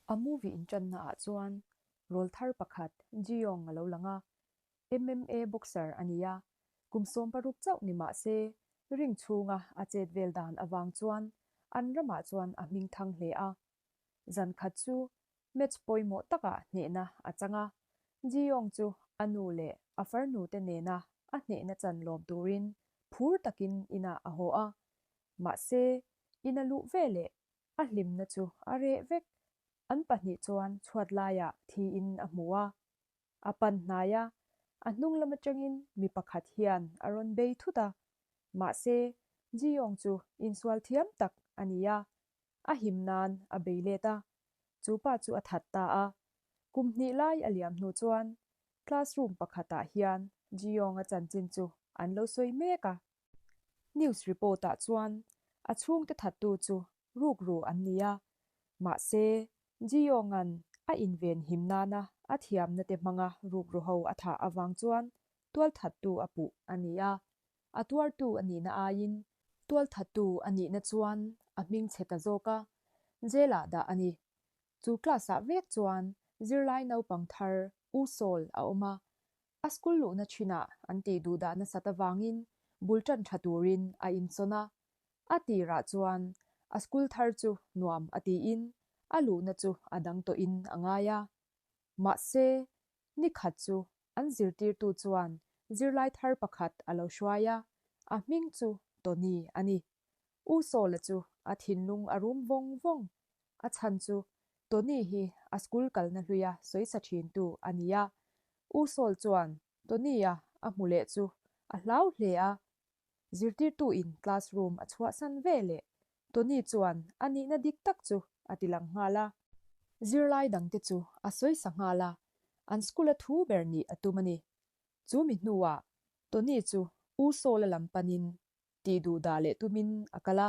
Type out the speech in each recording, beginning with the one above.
A movie inṭanna ah chuan rawlthar pakhat Ji-yong a lo lang a, MMA boxer a ni a, kum 16 chauh ni mah se ring chhunga a chet vel dan avang chuan an ramah chuan a hming thang hle a. Zan khat chu match pawimawh takah hnehna a chang a, Ji-yong chu a nu leh a farnu te nena a hnehna chan lawm turin phur takin inah a haw a, mahse ina luh veleh A hlimna chu a reh vek. An pahnih chuan chhuat laiah thiin a hmu a. A pan hnai a, a hnung lam atangin mi pakhat hian a rawn bei thut a. Mahse, Ji-yong chu insual thiam tak a ni a, a him nan a bei let a. Chu pa chu a that ta a. Kum hnih lai a liam hnu chuan classroom pakhatah hian Ji-yong-a chanchin chu an lo sawi mek a. News report ah chuan a chhungte thattu chu rukru an ni a, mahse Ji-yong-a'n a inven him nana a thiamna te hmanga rukru ho a thah avang chuan tualthattu a puh a ni a, a tuartu a nihna aiin tualthattu a nihna chuan a hming chhe ta zawk a, jail ah dah a ni. Chu class ah vek chuan zirlai naupang thar U Sawl a awm a, A school luhna thinah an tih duh dah nasat avangin bul tan tha turin a insawn a. A tirah chuan a school thar chu nuam a tiin a luhna chu a dang tawhin a ngai a. Mahse, ni khat chu an zirtirtu chuan zirlai thar pakhat a lo hruai a, a hming chu Tony a ni. U Sawla chu a thinlung a rum vawng vawng. A chhan chu Tony hi a school kalna hluia sawisa thintu a ni a. U Sawl chuan Tony-a a hmu leh chu a hlau hle a. Zirtirtuin classroom a chhuahsan ve leh Tony chuan a nihna dik tak chu a ti lang nghal a. Zirlai dangte chu a sawisa nghal a, an school-a thu ber nih a tum a ni. Chu mi hnuah Tony chu U Sawla lam panin tih duh dah leh tumin a kal a.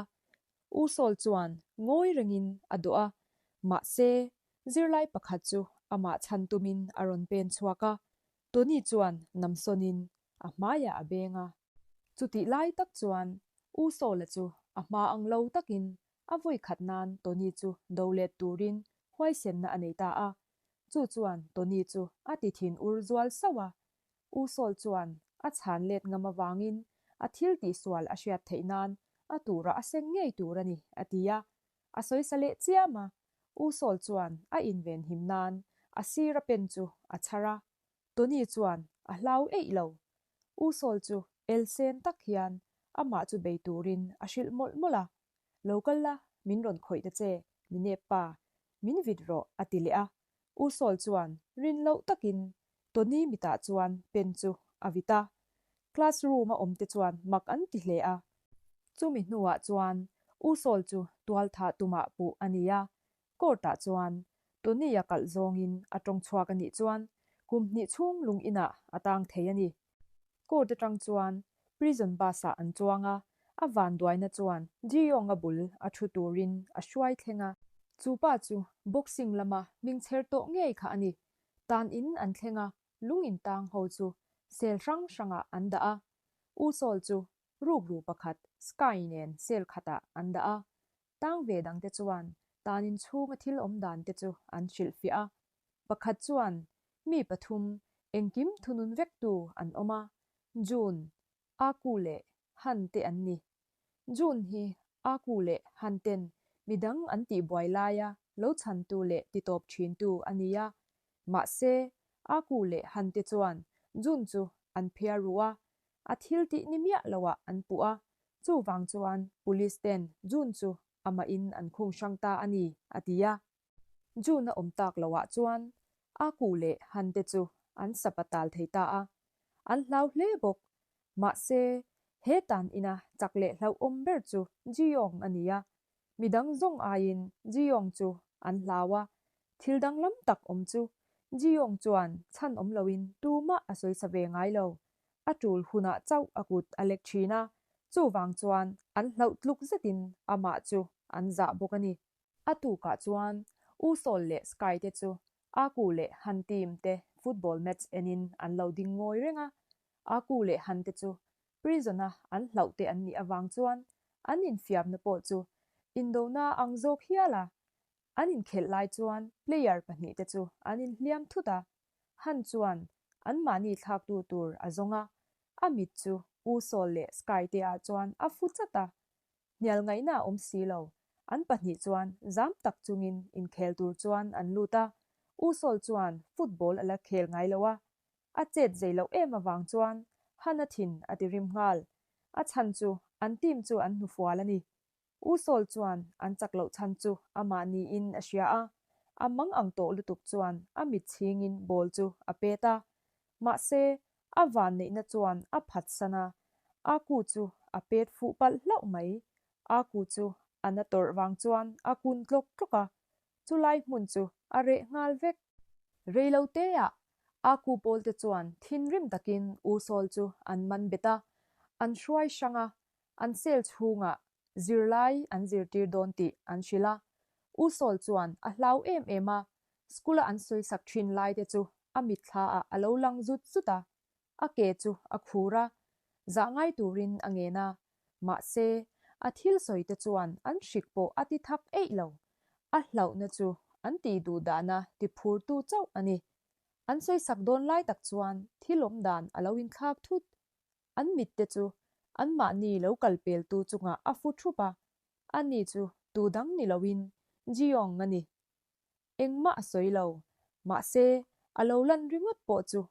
U Sawl chuan ngawi rengin a dawh a, mahse, zirlai pakhat chu amah chhan tumin a rawn pen chhuak a, Tony chuan namsawnin a hmaiah a beng a. Chutih lai tak chuan U Sawla chu a hma ang lo takin a vawi khat nan Tony chu do let turin huaisenna a nei ta a, chu chuan Tony chu a ti thin ur zual sauh a, U Sawl chuan a chhan let ngam avangin a thil tihsual a hriat theih nan a turah a seng ngei tur a ni, a ti a. A sawisa leh chiam a, U Sawl chuan a inven him nan a sir a pen chu a chhar a. Tony chuan a hlau eih lo. U Sawl chu el sen tak hian amah chu bei turin a hrilh mawlh mawlh a, Lo kal la, min rawn khawih ta che, mi nep pa, min vit rawh, a ti leh a. U Sawl chuan rin loh takin Tony mitah chuan pen chu a vit a, class room a awm te chuan mak an ti hle a. Chumi hnuah chuan U Sawl chu tualthah tumah puh a ni a, court ah chuan Tony a kalh zawngin a tawng chhuak a nih chuan kum hnih chhung lung inah a tang thei a ni. Court atang chuan prison bus ah an chuang a, a vanduaina chuan Ji Yong-a bul a thu turin a hruai thleng a. Chu pa chu boxing lama hmingchher tawh ngei kha a ni. Tan in an thleng a, lung in tang ho chu cell hrang hrangah an dah a. U Sawl chu rukru pakhat Sky nen cell khatah an dah a. Tang ve dangte chuan tan in chhunga thil awm dan te chu an hrilhfiah a. Pakhat chuan mi pathum engkim thunun vektu an awm a, June, Aku leh Han te an ni. June hi Aku leh Han ten midang an tihbuai laia lo chhantu leh titawp thintu a ni a. Mahse, Aku leh Han te chuan June chu an phiar ru a, a thil tih ni miah loah an puh a, chuvang chuan Police ten June chu amahin an khung hrang ta a ni, a ti a. June a awm tak loah chuan Aku leh Han te chu an sapa tal thei ta a, an hlau hle bawk. Mahse, he tan ina chak leh hlauhawm ber chu Ji-yong a ni a, midang zawng aiin Ji-yong chu an hlau a, thil danglam tak awm chu Ji-yong chuan chhan awm loin tumah a sawisa ve ngai lo. A tul hunah chauh a kut a lek thin a, chuvang chuan an hlauh tluk zetin amah chu an zah bawk a ni. A tukah chuan U Sawl leh Sky te chu Aku leh Han team te football match enin an lo ding ngawi reng a. Aku leh Han te chu prison a an hlauh te an nih avang chuan an infiamna pawh chu indona ang zawk hial a. An inkhelh lai chuan player pahnihte chu an inhliam thut a, Han chuan anmahni thlaktu tur a zawng a, a mit chu U Sawl leh Sky te ah chuan a fu chat a. Hnial ngaihna a awm si lo, an pahnih chuan zam tak chungin inkhel tur chuan an lut a, U Sawl chuan football a la khel ngai lo a, a chet zei loh em avang chuan Han a thin a ti rim nghal. A chhan chu an team chu an hnufual a ni. U Sawl chuan an chak loh chhan chu amah niin a hria a, a mang ang tawh lutuk chuan a mit chhingin ball chu a pet a. Mahse, a vanneihna chuan a phatsan a, a ku chu a pet fuh palh hlauh mai. A ku chu a na tawrh vang chuan a kun tlawk tlawk a, chulai hmun chu a reh nghal vek. Reiloteah a ku pawlte chuan thinrim takin U Sawl chu an man bet a, an hruai hrang a, An cell chhungah zirlai an zirtir dawn tih an hrilh a. U Sawl chuan a hlau em em a, school-a an sawisak thin lai te chu a mitthla ah a lo lang zut zut a. A ke chu a khur a, zah ngai turin a ngen a. Mahse, a thil sawi te chuan an hrik pawh a ti thak eih lo. A hlauhna chu an tih duh dahna ti phurtu chauh a ni. An sawisak dawn lai tak chuan thil awm dan a lo inthlak thut. An mitte chu anmahni lo kal peltu chungah a fu thup a, ani chu tu dang ni loin Jiyong a ni. Engmah a sawi lo, mahse a lo lan ringawt pawh chu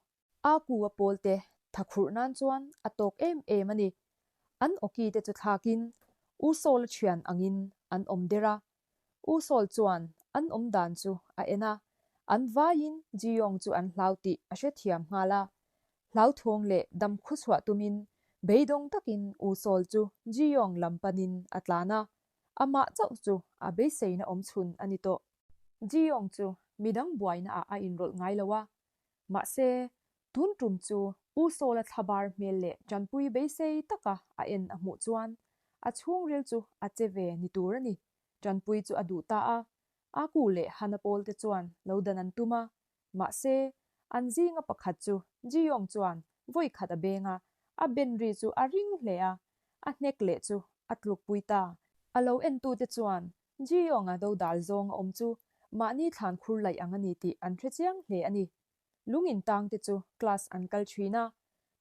a ku a pawlte tha khurh nan chuan a tawk em em a ni. An awki te chu thlakin U Sawl-a thian angin an awm der a, U Sawl chuan an awm dan chu a en a, an vaiin Jiyong chu an hlau tih a hrethiam nghal a. Hlauthawng leh dam khuchhuah tumin beidawng takin U Sawl chu Jiyong lam panin a tlan a, amah chauh chu a beiseina awm chhun a ni tawh. Jiyong chu midang buaina ah a inrawlh ngai lo a, mahse tun tum chu U Sawla thlabar hmel leh tanpui beisei taka a en a hmuh chuan a chhungril chu a che ve ni tur a ni. Tanpui chu a duh ta a, a ku leh Hana pawl te chuan lo dan an tum a, mahse an zinga pakhat chu Jiyong chuan vawi khat a beng a, a ben ri chu a ring hle a, a hnek leh chu a tlukpui ta. A lo entute chuan Jiyong-a dodal zawng a awm chu mahni thlan khur laih ang a ni tih an hre chiang hle a ni. Lung intang te chu class an kal thin a,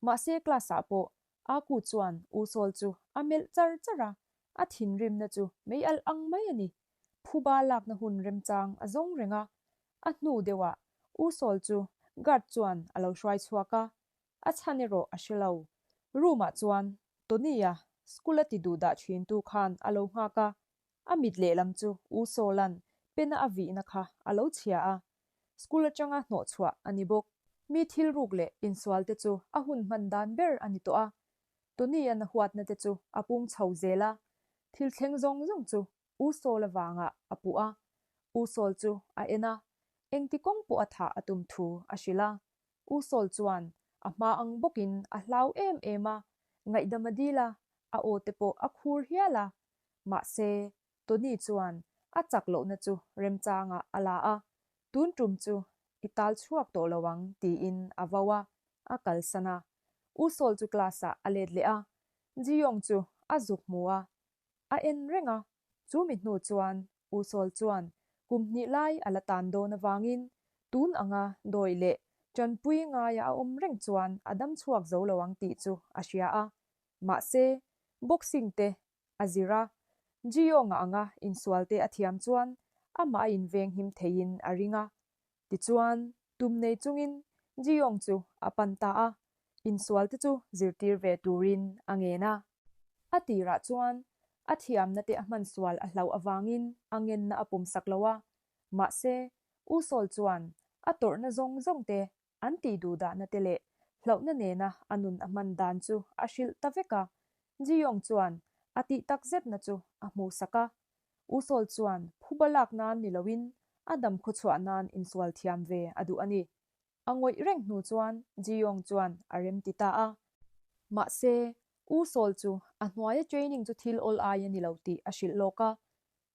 mahse class ah pawh A ku chuan U Sawl chu a melh char char a, a thinrimna chu mei alh ang mai a ni. Phuba lakna hun remchang a zawng reng a, a hnu deuhah U Sawl chu guard chuan a lo hruai chhuak a, a chhan erawh a hre lo. Room ah chuan Tony-a school a ti duh dah thintu khan a lo nghak a, a mit lehlam chu U Sawla'n pena a vihna kha a lo chhia a, School atanga hnawhchhuah a ni bawk. Mi thil ruk leh insual te chu a hun hman dan ber a ni tawh a. Tony-a na huatna te chu a pung chho zel a. Thil thleng zawng zawng chu U Sawl avangah a puh a. U Sawl chu a en a, engti kawng pawh a thah a tum thu a hrilh a. U Sawl chuan a hma ang bawkin a hlau em em a, ngaihdam a dil a, a aw te pawh a khur hial a. Mahse, Tony chuan a chak lohna chu remchangah a la a, Tun tum chu i tal chhuak tawh lo ang tiin a vo a, a kalsan a. U Sawl chu class ah a let leh a, Jiyong chu a zuk hmu a, a en reng a. Chu mi hnu chuan U Sawl chuan kum hnih lai a la tan dawn avangin tun anga dawi leh tanpui ngaia a awm reng chuan a dam chhuak zo lo ang tih chu a hria a. Mahse, boxing te a zir a, Jiyong-a anga insualte a thiam chuan amah a invenghim theiin a ring a. Tichuan, tum nei chungin Jiyong chu a pan ta a, insualte chu zirtir ve turin a ngen a. A tirah chuan a thiamna te a hman sual a hlauh avangin a ngenna a pawmsak lo a, mahse, U Sawl chuan a tawrhna zawng zawng te An tih duh dahna te leh hlauhna nena a nun a hman dan chu a hrilh ta vek a. Jiyong chuan a tih tak zetna chu a hmuhsak a. U Sawl chuan phuba lak nan ni loin a dam khawchhuah nan insual thiam ve a duh a ni. A ngawih reng hnu chuan Jiyong chuan a remti ta a. Mahse, U Sawl chu a hnuaia training chu thil awl ai a ni lo tih a hrilh lawk a.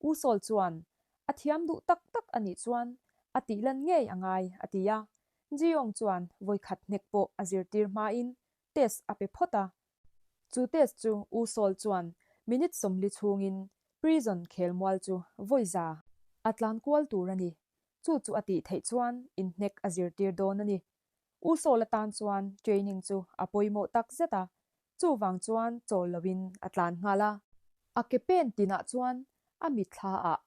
U Sawl chuan, A thiam duh tak tak a nih chuan a tih lan ngei a ngai, a ti a. Jiyong chuan vawikhat hnek pawh a zirtir hmain test a pe phawt a. Chu test chu U Sawl chuan minute 40 chhungin prison khelmual chu vawi za. A tlan kual tur a ni. Chu chu a tih theih chuan inhnek a zirtir dawn a ni. U Sawl atan chuan training chu a pawimawh tak zet a, chuvang chuan chawl loin a tlan nghal a. A ke pen tinah chuan a mitthla ah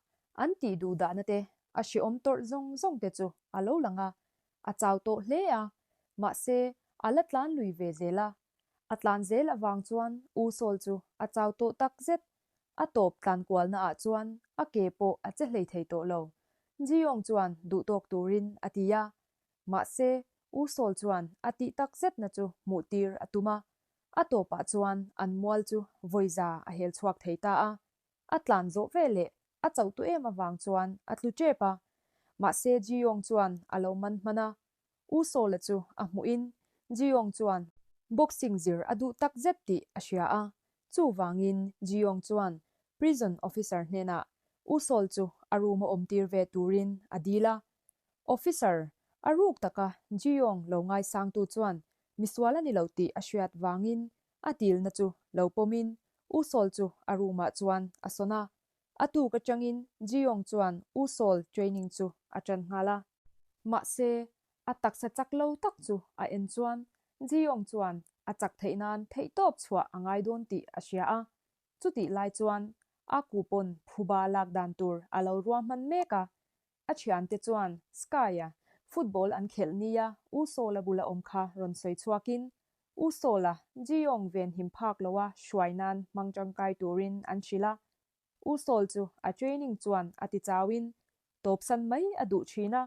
an tih duh dahna te, a hrehawm tawrh zawng zawng te chu a lo lang a, a chau tawh hle a, mahse a la tlan lui ve zel a. A tlan zel avang chuan U Sawl chu a chau tawh tak zet. A tawp tlan kualna ah chuan a ke pawh a che hlei thei tawh lo. Ji-yong chuan duhtawk turin a ti a. Mahse, U Sawl chuan a tih tak zetna chu hmuh tir a tum a. A tawpah chuan an mual chu vawiza a hel chhuak thei ta a. A tlan zawh veleh a chauh tu em avang chuan a tlu tep a. Mahse Ji-yong chuan a lo man hman a. U Sawla chu a hmuhin Ji-yong chuan boxing zir a duh tak zet tih a hria a. Chuvangin Ji-yong chuan prison officer hnenah U Sawl chu a room a awmtir ve turin a dil a. Officer, a ruk taka Ji-yong lo ngaisangtu chuan misual a ni lo tih a hriat vangin a dilna chu lo pawmin U Sawl chu a room ah chuan a sawn a. A tuk atangin Ji-yong chuan U Sawl training chu a tan nghal a. Mahse, a taksa chak lo tak chu a en chuan Ji-yong chuan a chak theih nan theihtawp chhuah a ngai dawn tih a hria a. Chutih lai chuan a ku pawn phuba lak dan tur a lo ruahman mek a. A thiante chuan Sky-a football an khelh nia U Sawl-a bula awm kha rawn sawi chhuakin U Sawl-a Ji-yong venhim phak loa hruai nan hmang tangkai turin an hrilh a. U Sawl chu a training chuan a ti chauin tawpsan mai a duh thin a.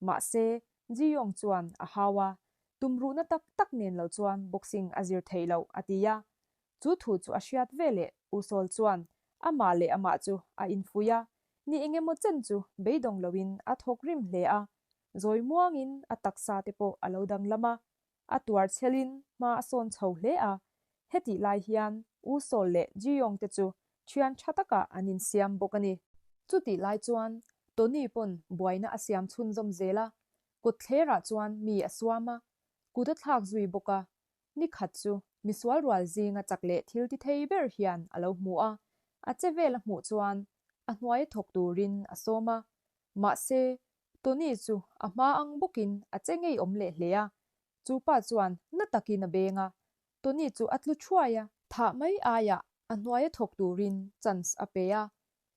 Mahse, Ji-yong chuan a hau a, tumruhna tak tak nen lo chuan boxing a zir theih loh a ti a. Chu thu chu a hriat veleh U Sawl chuan amah leh amah chu a infuih a, ni engemaw chen chu beidawng loin a thawk rim hle a, zawi muangin a taksa te pawh a lo danglam a, a tuar chhelin hma a sawn chho hle a, hetih lai hian U Sawl leh Ji Yong te chu thian tha takah an insiam bawk a ni. Chutih lai chuan Tony pawn buaina a siam chhunzawm zel a, kawtthlerah chuan mi a suam a, kut a thlak zui bawk a, ni khat chu misual rual zinga chak leh thil ti thei ber hian a lo hmu a, a che vel a hmuh chuan a hnuai thawk turin a sawm a, mahse Tony chu a hma ang bawkin a che ngeiawm leh hle a, chu pa chuan na takin a beng a, Tony chu a tlu thuai a. Thah mai aiah a hnuaia thawk turin chance a pe a,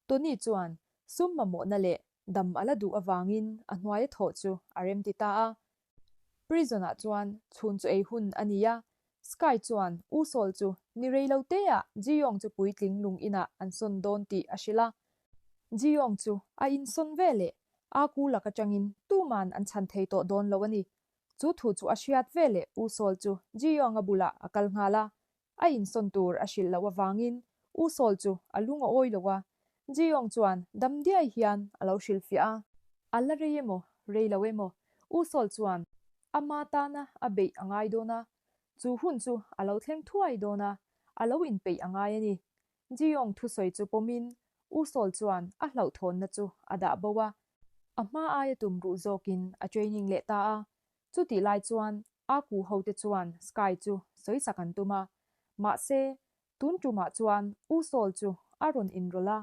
Tony chuan sum mamawhna leh dam a la duh avangin a hnuaia thawh chu a remti ta a. Prison ah chuan chhun chu ei hun a ni a, Sky chuan U Sawl chu ni rei lo te ah Ji Yong chu puitling lung inah an sawn dawn tih a hrilh a. Ji Yong chu a insawn ve leh a ku lak atangin tuman an chhan thei tawh dawn lo a ni. Chu thu chu a hriat ve leh U Sawl chu Ji Yong a bulah a kal nghal a, A insawn tur a hrilh loh avangin U Sawl chu a lung a awi lo a, Ji Yong chuan dam diai hian a lo hrilhfiah a. A la rei emaw, rei lo emaw, U Sawl chuan ama tana a beih a ngai dawn a, chu hun chu a lo thleng thuai dawn a, a lo inpeih a ngai a ni. Ji Yong thusawi chu pawmin U Sawl chuan a hlauhthawnna chu a dah bo a, a hma aia tum ruh zawkin a training leh ta a, Chutih lai chuan a ku hote chuan Sky chu sawisak an tum a, mahse tun tumah chuan U Sawl chu a rawn inrawlh a,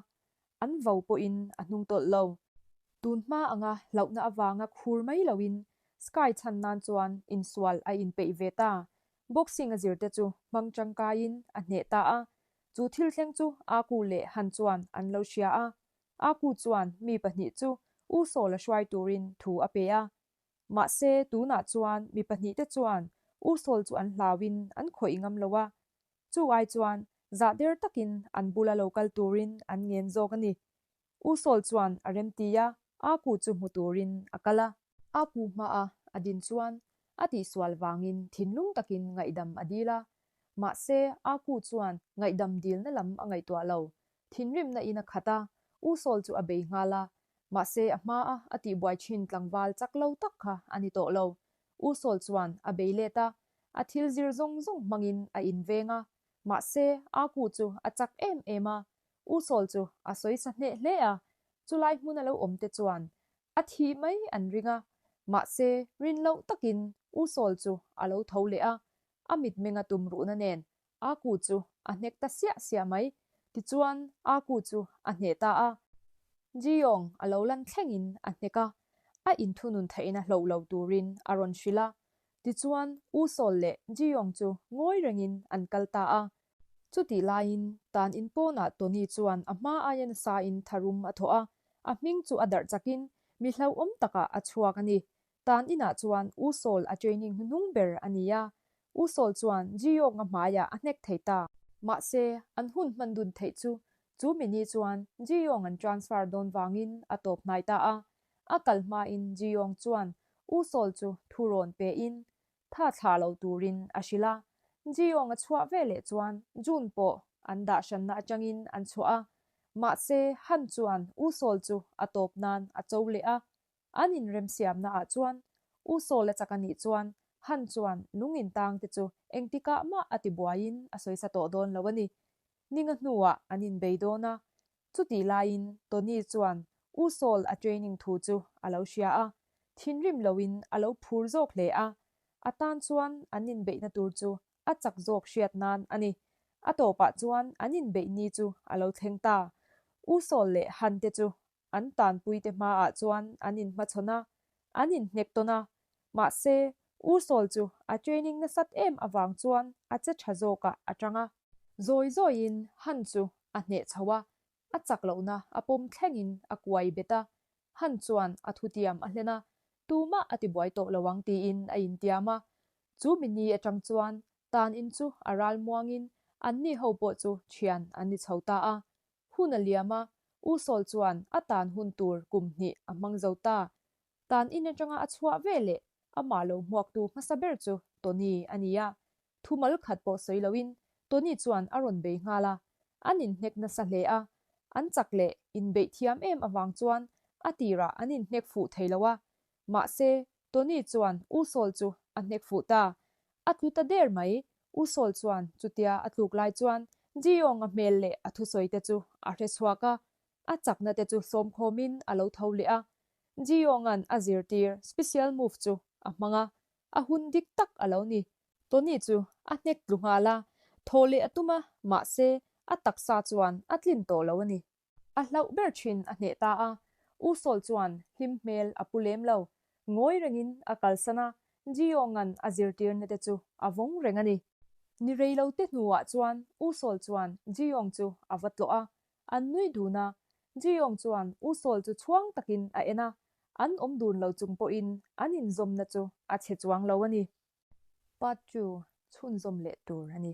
an vo pawhin a hnung tawlh lo. Tun hma anga hlauhna avanga khur mai loin Sky chhan nan chuan insual a inpeih ve ta. Boxing a zirte chu hmang tangkaiin a hneh ta a, chu thil thleng chu Aku leh Han chuan an lo hria a. Aku chuan mi pahnih chu U Sawl a hruai turin thu a pe a, Mahse, tunah chuan mi pahnihte chuan U Sawl chu an hlauin an khawih ngam lo a, chu ai chuan zah der takin an bula lo kal turin an ngen zawk a ni. U Sawl chuan a remti a, A ku chu hmu turin a kal a. A ku hmaa a din chuan a tihsual vangin thinlung takin ngaihdam a dil a, mahse A ku chuan ngaihdam dilna lam a ngaihtuah lo. Thinrimna in a khat a, U Sawl chu a bei nghal a, Mahse a hma a a tihbuai thin tlangval chak lo tak kha a ni tawh lo. U Sawl chuan a bei let a, a thil zir zawng zawng hmangin a inveng a. Mahse a ku chu a chak em em a, U Sawl chu a sawi sa hneh hle a, chulai hmun a lo awm te chuan a thih mai an ring a. Mahse rin loh takin U Sawl chu a lo tho leh a, a mitmenga tum ruhna nen a ku chu a hnek ta siah siah mai. Tichuan a ku chu a hneh ta a. Ji-yong a lo lan thlengin a hnek a, a inthunun theihna hloh lo turin a rawn hrilh a. Tichuan, U Sol leh Ji-yong chu ngawi rengin an kal ta a. Chutih laiin, tan in pawnah Tony chuan a hma aia nasain tharum a thawh a, a hming chu a darh chakin mi hlauhawm takah a chhuak a ni. Tan inah chuan U Sol a training hnuhnung ber a ni a, U Sol chuan Ji-yong-a hmaiah a hnek thei ta. Mahse, an hun hman dun theih chu chu mi ni chuan Ji-yong an transfer dawn vangin a tawp hnai ta a. A kal hmain Ji-yong chuan U Sol chu thu rawn pein tha thlah lo turin a hrilh a. Ji-yong a chhuah ve leh chuan Jun pawh an dah hranna atangin an chhuah a. Mahse, Han chuan U Sol chu a tawp nan a cho leh a. An inremsiamna ah chuan U Sawl a chak a nih chuan Han chuan lung intang te chu engtikah mah a ti buaiin a sawisa tawh dawn lo a ni. Ninga hnuah an inbei dawn a, chutih laiin Tony chuan U Sawl a training thu chu a lo hria a, thinrim loin a lo phur zawk hle a, a tan chuan an inbeihna tur chu a chak zawk hriat nan a ni. A tawpah chuan an inbeih ni chu a lo thleng ta. U Sawl leh Han te chu An tanpuite hmaah chuan an inhmachhawn a, an inhnek tawn a. Mahse, U Sawl chu a training nasat em avang chuan a che tha zawkah a tang a. Zawi zawiin Han chu a hneh chho a, a chak lohna a pawm thlengin a kuai bet a. Han chuan a thutiam a hlen a, tumah a tibuai tawh lo ang tiin a intiam a. Chu mi ni atang chuan tan in chu a ral muangin anni ho pawh chu thian an ni chho ta a. Hun a liam a, U Sawl chuan a tan hun tur kum hnih a hmang zo ta. Tan in atanga a chhuah ve leh amah lo hmuaktu hmasa ber chu Tony a ni a. Thumal khat pawh sawi loin Tony chuan a rawn bei nghal a. An inhnek nasa hle a, an chak leh inbeih thiam em avang chuan a tirah an inhnek fuh thei lo a. Mahse, Tony chuan U Sawl chu a hnek fuh ta. A tlu ta der mai. U Sawl chuan chutia a tluk lai chuan Ji-yong-a hmel leh a thusawi te chu a hre chhuak a, a chakna te chu sawmkhawmin a lo tho leh a. Ji-yong-a'n a zirtir special move chu a hmang a, a hun dik tak a lo ni. Tony chu a hnek tlu nghal a, thaw leh a tum a, mahse a taksa chuan a tlin tawh lo a ni. A hlauh ber thin a hneh ta a, U Sawl chuan hlim hmel a pu lem lo. Ngawi rengin a kalsan a, Ji-yong-a'n a zirtirna te chu a vawng reng a ni. Ni rei lo te hnuah chuan U Sawl chuan Ji-yong chu a va tlawh a, an nui dun a. Ji-yong chuan U Sawl chu chhuang takin a en a, an awm dun lo chung pawhin an inzawmna chu a chhe chuang lo a ni. Part 2, Chhunzawm leh tur a ni.